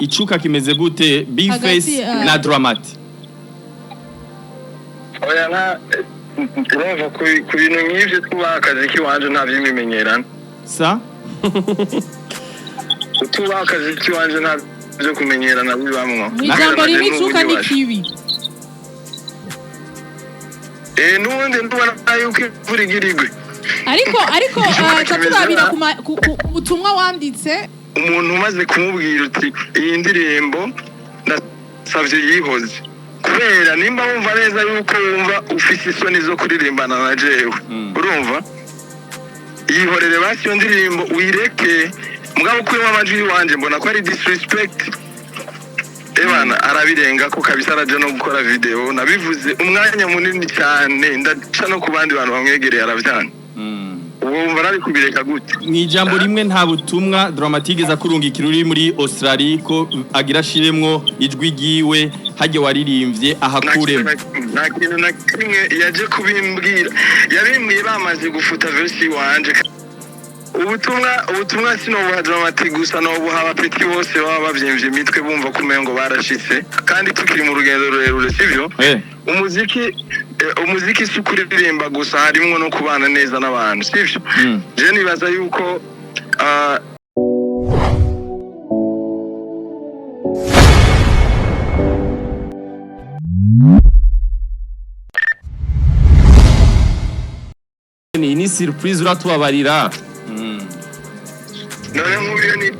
Icuka kimeze gute, B-Face Hagati, ah. na Drama-T? Oya, nta, urumva ku bintu nk'ivyo twubaha akazi k'iwanje, nta vy'imimenyerano. Sa Tubaha akazi k'iwanje, nta vyo kumenyerana bibamwo. Mu ijambo rimwe, icuka ni kibi. Eh, n'ubundi ndubona yuko imvura igira igwe. Ariko Icuka ca kimeze turabira nabi. ku butumwa wanditse. Umuntu umaze kumubwira uti iyi ndirimbo ndasavye yihoze, kubera nimba wumva neza yuko wumva ufise isoni zo kuririmbana na jewe, urumva yihorere basi iyo ndirimbo uyireke, mugabo ukuyemo amajwi iwanje mbona ko ari disrespect. Ebana arabirenga ko kabisa, araja no gukora video. Nabivuze umwanya munini cyane, ndaca no ku bandi bantu bamwegereye, aravyanga. Ubu wumva nari kubireka gute? Mu ijambo rimwe, nta butumwa Drama-T igeze akurungikira uri muri Australia ko agira ashiremwo ijwi ryiwe hajye waririmbye ahakuremo? Nta kintu na kimwe. Yaje kubimbwira, yabimbwiye bamaze gufuta verse wanje. Ubutumwa sinobuha Drama-T gusa, nobuha abapeti bose baba bavyimvye imitwe, bumva ko umengo barashitse kandi tukiri mu rugendo rurerure, sivyo? Umuziki si ukuririmba gusa, harimwo no kubana neza n'abantu, sivyo? Je nibaza yuko Ni surprise, uratubabarira. None nk'ubu ni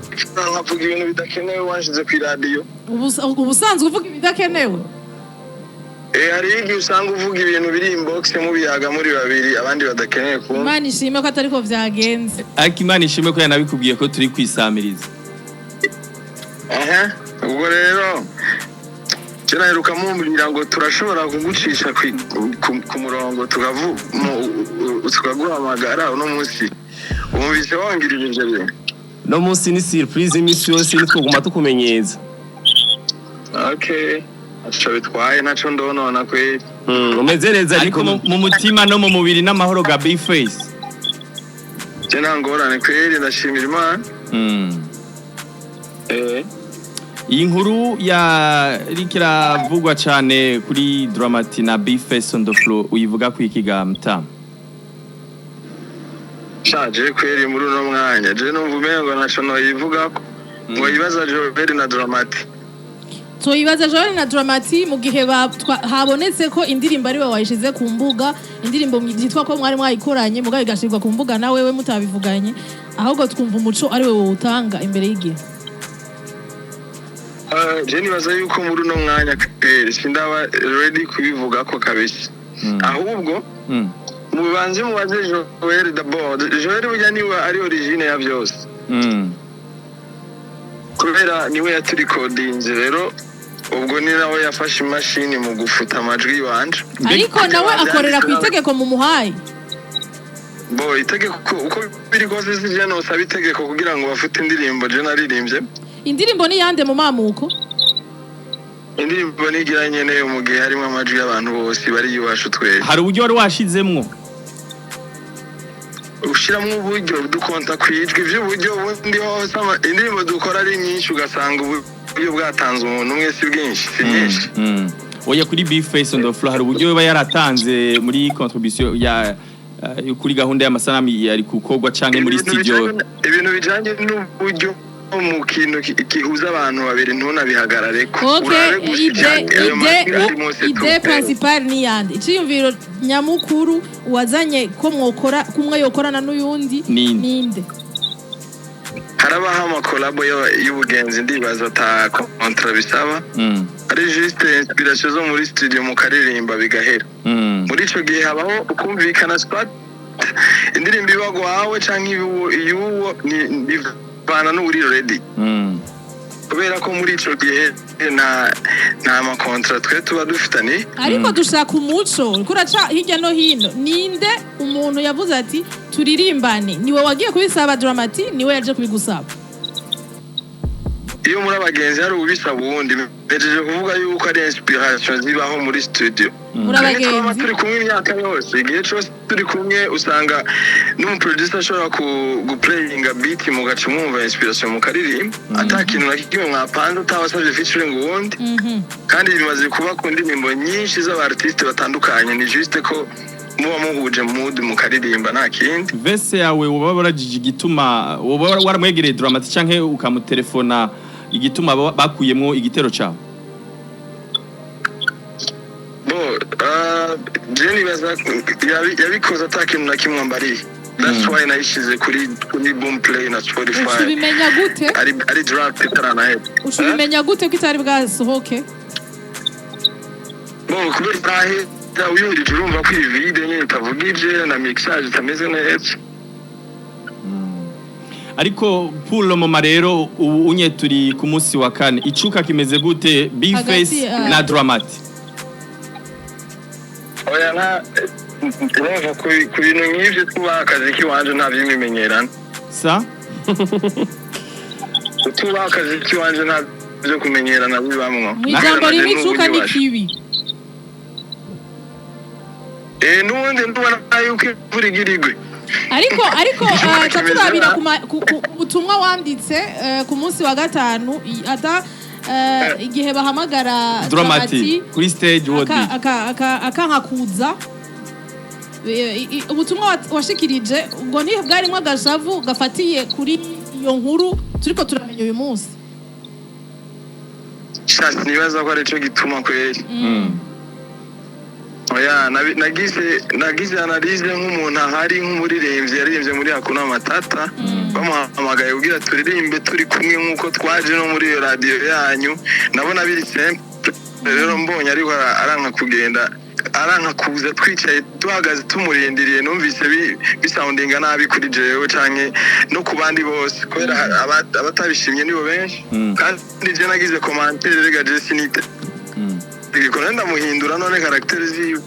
nkavuga ibintu bidakenewe wanshize ku iradiyo? Ubusanzwe uvuga ibidakenewe? Eh, hariho igihe usanga uvuga ibintu biri inbox, mubiyaga muri babiri, abandi badakeneye kumva. Imana ishimwe ko atariko vyagenze. Ariko Imana ishimwe ko yanabikubwiye ko turi kwisamiriza. Aha, ubwo rero kiraheruka mumbwira ngo turashobora kugucisha ku murongo, tukaguhamagara uno munsi. Wumvise wangirira ivyo bintu? No munsi ni surprise, iminsi yose nitwoguma tukumenyeza. Okay, ntaco bitwaye, ntaco ndonona kweri. Umeze neza? Ariko Ariko mu mutima no mu mubiri n'amahoro ga B-Face? Je nta ngorane kweri, ndashimira Imana. Eh. Iyi nkuru ya iriko iravugwa cane kuri Drama-T na B-Face on the floor, uyivuga ku iki ga mtamu? Sha, je kweri muri uno mwanya je numva umengo ntaco noyivugako, ngo yibaza Joel na Drama-T. Tuyibaza Joel na Drama-T mu gihe habonetse ko indirimbo ari we wayishize ku mbuga, indirimbo yitwa ko mwari mwayikoranye, mugabo igashirwa ku mbuga na wewe mutabivuganye. Ahubwo twumva umuco ari we wowutanga imbere y'igihe. Je nibaza yuko muri uno mwanya kweri sindaba ready kubivugako kabisa. Ahubwo mubanze mubaze Joel d'abord. Joel burya niwe ari origine ya byose, kubera niwe yaturikodinze. Rero ubwo ni nawe yafashe imashini mu gufuta amajwi iwanje. Ariko nawe akorera ku itegeko mu muhayi. Bo itegeko uko biri kose si je nosaba itegeko kugira ngo bafute indirimbo je naririmbye. Indirimbo ni yande mu mamuko? Indirimbo nigira nyeneyo mu gihe harimo amajwi y'abantu bose bari iwacu twese. Hari uburyo wari washizemwo? Ushyiramo uburyo, dukonta ku ijwi by'uburyo bundi hose. Indirimbo dukora ari nyinshi, ugasanga uburyo bwatanze umuntu umwe si bwinshi, si byinshi. Oya, kuri B-Face on the floor hari uburyo yoba yaratanze muri contribution ya kuri gahunda y'amasanamu yari gukorwa canke muri Ibintu studio? Ibintu bijanye n'uburyo mu kintu gihuza abantu babiri ntunabihagarareko. Urabe gusa ayo majwi arimo se Idée tu. principale ni yande? Iciyumviro nyamukuru wazanye ko mwokora kumwe yokorana n'uyundi? Ninde? Ninde? Harabaho ama collabo y'ubugenzi, ndibaza ata contrat bisaba, ari juste inspiration zo muri studio, mukaririmba bigahera. Muri ico gihe habaho ukumvikana, soit indirimbo iba gwawe canke iyuwo, bivana n'uri ready, kubera ko muri ico gihe nta ma contrat twe tuba dufitanye. Ariko dushaka umuco, uriko uraca hirya no hino. Ninde umuntu yavuze ati turirimbane? Niwe wagiye kubisaba Drama-T, niwe yaje kubigusaba? Iyo muri abagenzi hari ubisaba uwundi. Mpejeje kuvuga yuko ari inspiration zibaho muri studio. Muri Kandi twaba abagenzi. turi kumwe imyaka yose, igihe cyose turi kumwe, usanga n'umuproducer ashobora guplayinga beat, mugaca mwumva inspiration, mukaririmba ata kintu na kimwe mwapanze, utabasabye featuring uwundi. Kandi bimaze kuba ku ndirimbo nyinshi z'aba artiste batandukanye. Ni juste ko muba muhuje mood, mukaririmba, nta kindi. Verse yawe woba warajije igituma, woba waramwegereye Dramati canke ukamutelefona, igituma bakuyemwo igitero cawe? Bo je nibaza yabikoze ata kintu na kimwe ambariye. That's why nayishize kuri Boomplay na Spotify. Ucubimenya gute? Ari draft itaranahera. Ucubimenya gute ko itari bwasohoke? Bo kubera itarahera, uyumvije urumva ko iyi vide nyine itavugije na mixage itameze neza. Ariko pour le moment rero, ubu unye turi ku munsi wa kane, icuka kimeze gute, Big Hagati, Face na Dramati? Oya, nta urumva ku bintu nk'ivyo, twubaha akazi k'iwanje, nta vyimimenyerana. Sa Tubaha akazi k'iwanje, nta vyo kumenyerana bibamwo. Mu ijambo rimwe, icuka ni kibi. N'ubundi ndubona yuko imvura igira igwe. Ariko Icuka ca kimeze turabira nabi. ku butumwa wanditse ku munsi wa gatanu, ata igihe bahamagara Dramati kuri stage wodi. Akanka kuza. Ubutumwa washikirije ubwo ntibwarimwo agashavu gafatiye kuri iyo nkuru turiko turamenya uyu munsi? Sha, sinibaza ko arico gituma kweri. Oya, nagize analyse nk'umuntu ahari, nk'umuririmbyi yaririmbye muri Hakuna Matata. Bamuhamagaye kugira turirimbe turi kumwe nk'uko twaje no muri iyo radiyo yanyu, ndabona biri simple. Rero mbonye ariko aranka kugenda, aranka kuza, twicaye duhagaze tumurindiriye, numvise bisoundinga nabi kuri jewe canke no ku bandi bose, kubera abatabishimye nibo benshi. Kandi je nagize commentaire, rega je sinite tegeko ndamuhindura none caractère ziwe.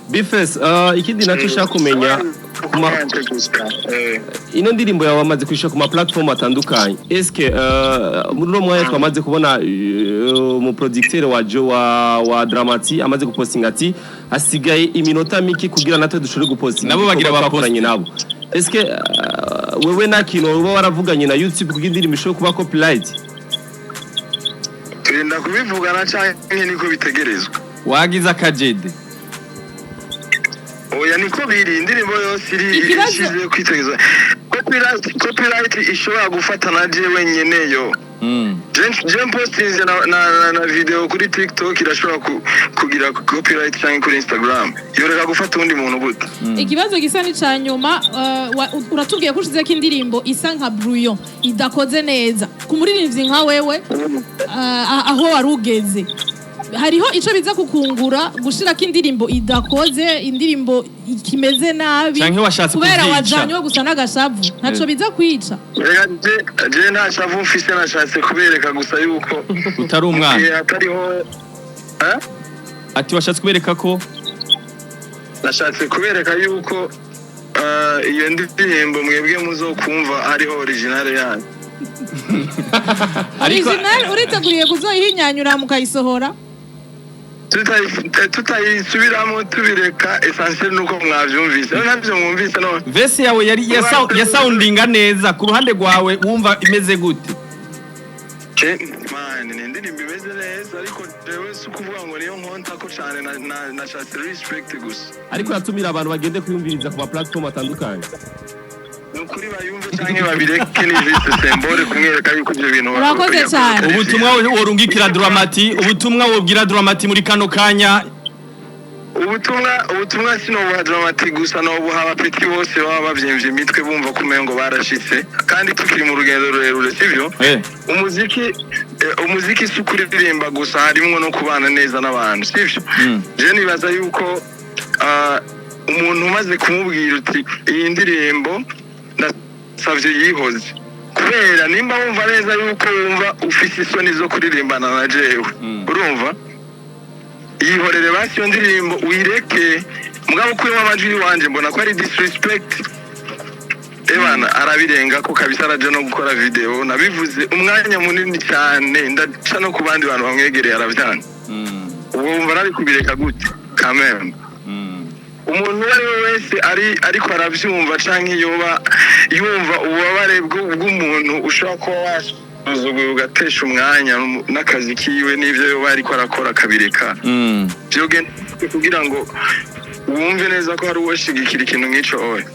Bface, ikindi nacyo ushaka kumenya ino ndirimbo yawe wamaze kwishyura ku ma platform atandukanye. Eske muri uno mwanya twamaze kubona umuproducteur wa Jo wa Dramati amaze gupostinga ati hasigaye iminota mike kugira natwe dushobore gupostinga Nabo bagira ibikorwa baposte. twakoranye nabo. Eske wewe nta kintu uba waravuganye na YouTube kugira indirimbo ishobore kuba copyright? Turinda kubivugana canke niko bitegerezwa? Wagize akajede. Oya, niko biri, indirimbo yose iri ishize kwitegerezwa copyright ishobora gufata na jewe nyeneyo. Je postinze na video kuri TikTok, irashobora kugira copyright, canke kuri Instagram, yoreka gufata uwundi muntu gute? Ikibazo gisa n'ica nyuma, uratubwiye ko ushizeko indirimbo isa nka brouillon, idakoze neza. Ku muririmbyi nka wewe, aho wari ugeze, hariho ico biza kukungura gushirako indirimbo idakoze, indirimbo ikimeze nabi? Canke washatse kubera kuvyica. wajanywe gusa n'agashavu, ntaco biza kwica? Reka je nta shavu mfise, nashatse kubereka gusa yuko Utari umwana. igihe hatariho. Eh? Ati washatse kubereka ko Nashatse kubereka yuko iyo ndirimbo mwebwe muzokumva hariho original yayo. Ariko Original uriteguriye kuzoyihinyanyura mukayisohora? Tutayisubiramo, tubireka. Essentiel nuko mwavyumvise. None ntabyo mwumvise none? Verse yawe yari yasoundinga neza ku ruhande rwawe, wumva imeze gute? Man, ni indirimbo imeze neza, ariko jewe si ukuvuga ngo niyo nkonta ko cane, nashatse respect gusa. Ariko yatumira abantu bagende kwiyumviriza ku ma platform atandukanye. Ni ukuri bayumve canke babireke, ni juste symbole kumwereka yuko ivyo bintu Urakoze cane. Ubutumwa worungikira Dramati, ubutumwa wobwira Dramati muri kano kanya? Ubutumwa sinobuha Dramati gusa, nobuha abapeti bose baba bavyimvye imitwe, bumva ko umengo barashitse kandi tukiri mu rugendo rurerure, sivyo? Umuziki umuziki si ukuririmba gusa, harimwo no kubana neza n'abantu, sivyo? Je nibaza yuko umuntu umaze kumubwira uti iyi ndirimbo ndasavye yihoze, kubera nimba wumva neza yuko wumva ufise isoni zo kuririmbana na jewe, urumva yihorere basi iyo ndirimbo uyireke. Mugabo ukuyemo amajwi wanje, mbona ko ari disrespect. Ebana, arabirenga ko kabisa, araja no gukora video. Nabivuze umwanya munini cyane, ndaca no ku bandi bantu bamwegereye, aravyanga. Ubwo wumva nari kubireka gute kameme? Umuntu uwo ari we wese ari ariko aravyumva canke yoba yumva ububabare bw'umuntu ushobora kuba wasuzuguye, ugatesha umwanya n'akazi kiwe n'ivyo yoba ariko arakora, akabireka, vyogenda kugira ngo wumve neza ko hari uwoshigikira ikintu nk'ico oya?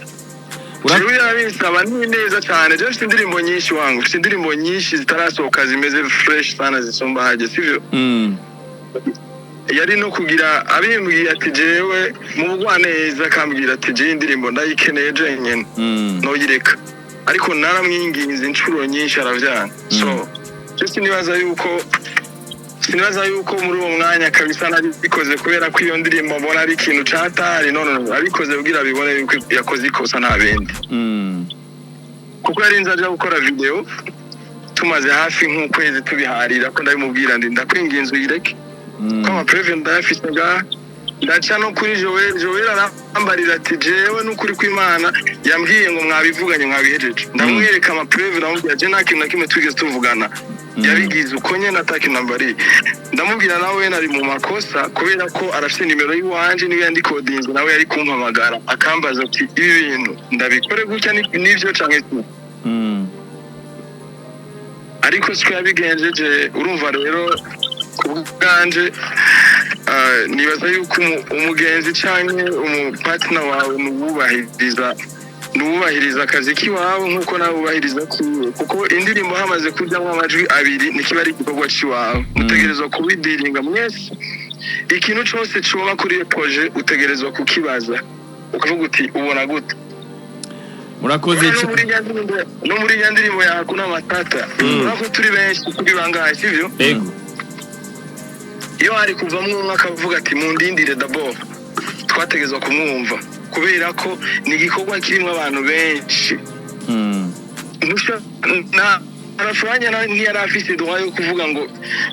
Jewe yabinsaba ni neza cyane. Jewe mfite indirimbo nyinshi wangu, mfite indirimbo nyinshi zitarasohoka, zimeze fresh sana, zisumba hajye, sivyo? Yari no kugira abimbwiye ati jewe mu bugwaneza, akambwira ati jewe indirimbo ndayikeneye jenyine, noyireka. Ariko naramwinginze inshuro nyinshi, aravyanga. So je sinibaza yuko muri uwo mwanya kabisa nabikoze kubera ko iyo ndirimbo mbona ari ikintu catari. No, no, no, abikoze kugira bibone yuko yakoze ikosa, nta bindi, kuko yarinze aja gukora video tumaze hafi nk'ukwezi tubiharira ko ndabimubwira, ndi ndakwinginze uyireke, ko ama preuves ndayafise ngaha. Ndaca no kuri Joel. Joel arambarira ati jewe n'ukuri kw'Imana yambwiye ngo mwabivuganye, mwabihejeje. Ndamwereka ama preuves, ndamubwira je nta kintu na kimwe twigeze tuvugana, yabigize uko nyene, ata kintu ambariye. Ndamubwira nawe nari mu makosa, kubera ko arafite nimero y'iwanje, niyo yandikodinze, nawe yari kumpamagara akambaza ati ibi bintu ndabikore gutya, nivyo canke si? Ariko siko yabigenjeje. Urumva rero, ku bwanje nibaza yuko umugenzi canke umupartner wawe nuwubahiriza akazi k'iwawe nk'uko nawe wubahiriza kiwe, kuko indirimbo hamaze kujyamo amajwi abiri nikiba ari igikorwa c'iwawe, mutegerezwa kubidiringa mwese. Ikintu cose coba kuri iyo projet utegerezwa kukibaza, ukavuga uti ubona gute? Murakoze. No muri ya ndirimbo ya Hakuna Matata, urabona ko turi benshi, turi bangahe, sivyo? Ego. Iyo hari kuvamwo umwe akavuga ati mundindire d'abord, twategezwa kumwumva, kubera ko ni igikorwa kirimo abantu benshi. Na arafuranya nawe ntiyari afise droit yo kuvuga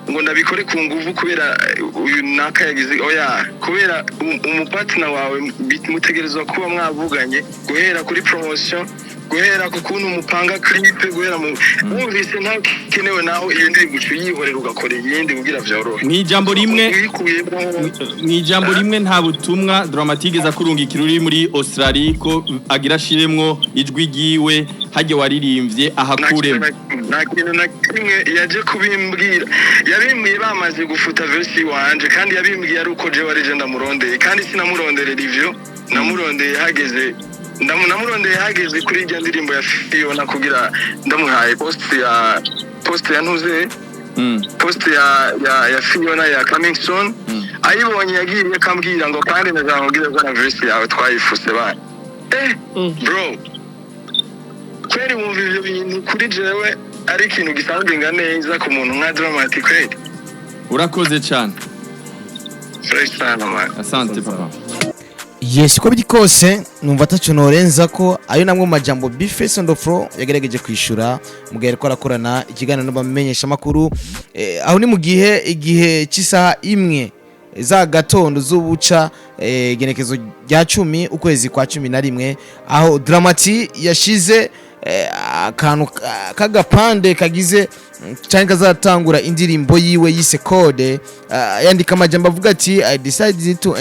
ngo ndabikore ku nguvu kubera uyu naka yagize. Oya, kubera umupartner wawe mutegerezwa kuba mwavuganye guhera kuri promotion, guhera ku kuntu mupanga clip, guhera mu wumvise ntakenewe naho iyo ndirimbo uca uyihorera, ugakora iyindi kugira vyorohe. Mw'ijambo rimwe, uyikuyemo. Mw'ijambo rimwe, nta butumwa Drama T akurungikira uri muri Australie ko agira ashiremwo ijwi ryiwe hajye waririmbye ahakuremo? Nta kintu na kimwe. Yaje kubimbwira, yabimbwiye bamaze gufuta verse wanje, kandi yabimbwiye ari uko jewe ari je ndamurondeye, kandi sinamuronderera ivyo. Namurondeye hageze, namurondeye hageze kuri irya ndirimbo ya Fiona, kugira ndamuhaye post ya ntuze, post ya Fiona ya coming soon. Ayibonye yagiye akambwira ngo kandi ndazamubwira ko na verse yawe twayifuse bana. Bro, kweri wumva ivyo bintu kuri jewe ari ikintu gisoundinga neza ku muntu nka Drama T, kweri? Urakoze cyane. Fresh sana, man. Asante, papa. Yes, uko biri kose numva ataco norenza ko ayo namwe mu majambo B-Face on the floor yagerageje kwishura mu gihe ariko arakorana ikiganiro n'abamenyesha makuru. Aho ni mu gihe igihe cy'isaha 1 za gatondo z'ubuca, igenekezo rya 10 ukwezi kwa 11, aho Drama T yashize akantu k'agapande kagize canke kazatangura indirimbo yiwe yise Code, yandika amajambo avuga ati "I decided to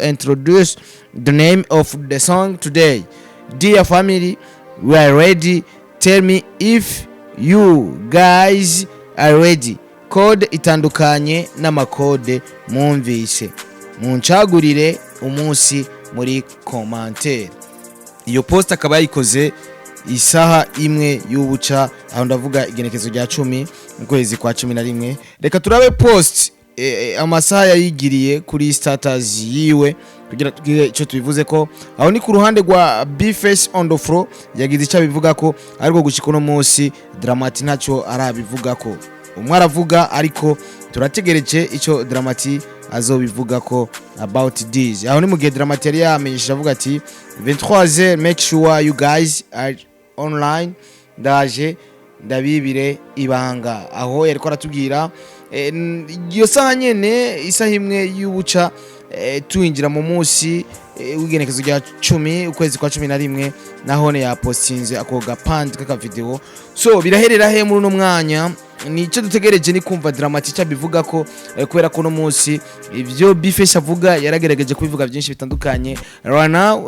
introduce the name of the song today. Dear family, we are ready. Tell me if you guys are ready. Code itandukanye n'amakode mwumvise. Muncagurire umunsi muri commentaire." Iyo post akaba yayikoze isaha 1 y'ubuca, aho ndavuga igenekezo rya 10 mu kwezi kwa 11. Reka turabe post amasaha yayigiriye kuri status yiwe kugira tugire icyo tubivuze ko. Aho ni ku ruhande rwa B-Face on the floor yagize icyo abivuga ko, ariko gushika uno munsi Drama T ntacyo arabivuga ko. Umwe aravuga, ariko turategereje icyo Drama T azobivuga ko about this. Aho ni mu gihe Drama T yari yamenyesheje avuga ati 23h, make sure you guys are online, ndaje. Ndabibire ibanga aho yariko aratubwira iyo saha nyene, isaha 1 y'ubuca tuwinjira mu munsi w'igenekezo rya 10 ukwezi kwa 11, nahone yapostinze ako gapandi k'aka video. So biraherera he muri uno mwanya? Nicyo dutegereje, ni kumva Drama-T icyo abivuga ko kubera ko uno munsi ibyo B-Face avuga yaragerageje kubivuga byinshi bitandukanye. Right now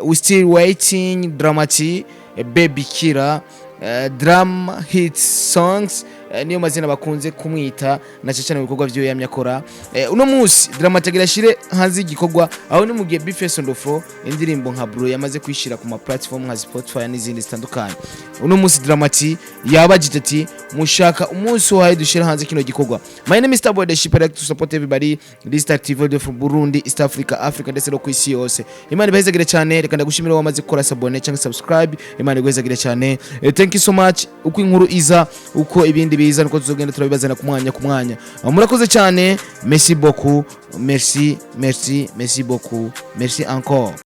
we still waiting Drama-T, Baby Killer, Drum Hit Songs, niyo mazina bakunze kumwita na cyane cyane mu bikorwa vyiwe yamye akora. Uno munsi Drama-T agira ashire hanze igikorwa, aho ni mu gihe B-Face on the Floor indirimbo nka Blue yamaze kwishira ku ma platform nka Spotify n'izindi zitandukanye. Uno munsi Drama-T yabajije ati: "Mushaka umunsi wahe dushira hanze kino gikorwa?" My name is Starboy the Ship. I like to support everybody this active from Burundi, East Africa, Africa ndetse no ku isi yose. Imana ibahezagire cyane. Reka ndagushimira wamaze gukora s'abonner cyangwa subscribe. Imana iguhezagire cyane. Thank you so much. Uko inkuru iza, uko ibindi biza, nuko tuzogenda turabibazana ku mwanya ku mwanya. Murakoze cyane. Merci beaucoup, merci, merci, merci beaucoup, merci encore.